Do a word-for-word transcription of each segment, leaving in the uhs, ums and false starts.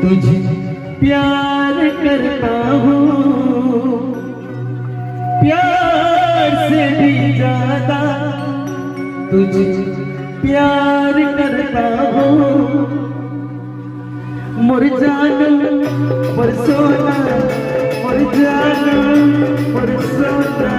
तुझे प्यार करता हूँ, प्यार से भी ज्यादा तुझे प्यार करता हूँ। मोर जानू, मोर सोना, मोर जानू, मोर सोना।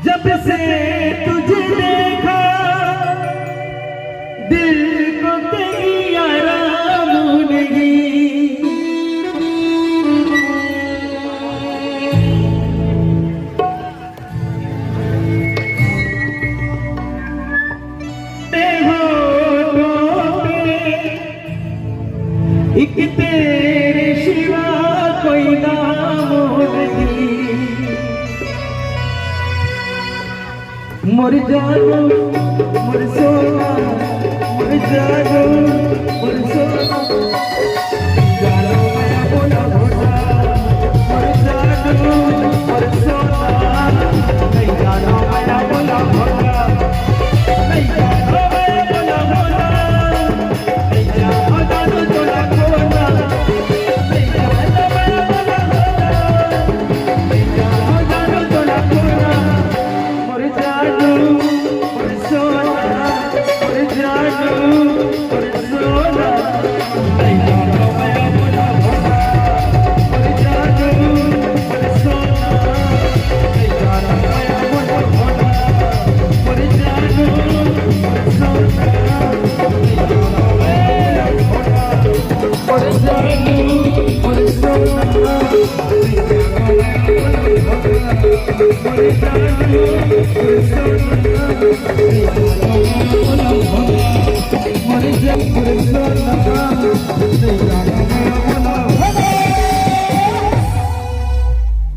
जब से तुझे देखा, दिल को कहीं आराम नहीं। तेरे होठों पे एक तेरे सिवा कोई नाम नहीं। मोर जानू, मोर सोना, मोर जानू, मोर सोना। जानू, मैं बोला भोला, मोर जानू, मोर सोना। नहीं जानू, मैं बोला भोला, नहीं जानू, मैं बोला भोला।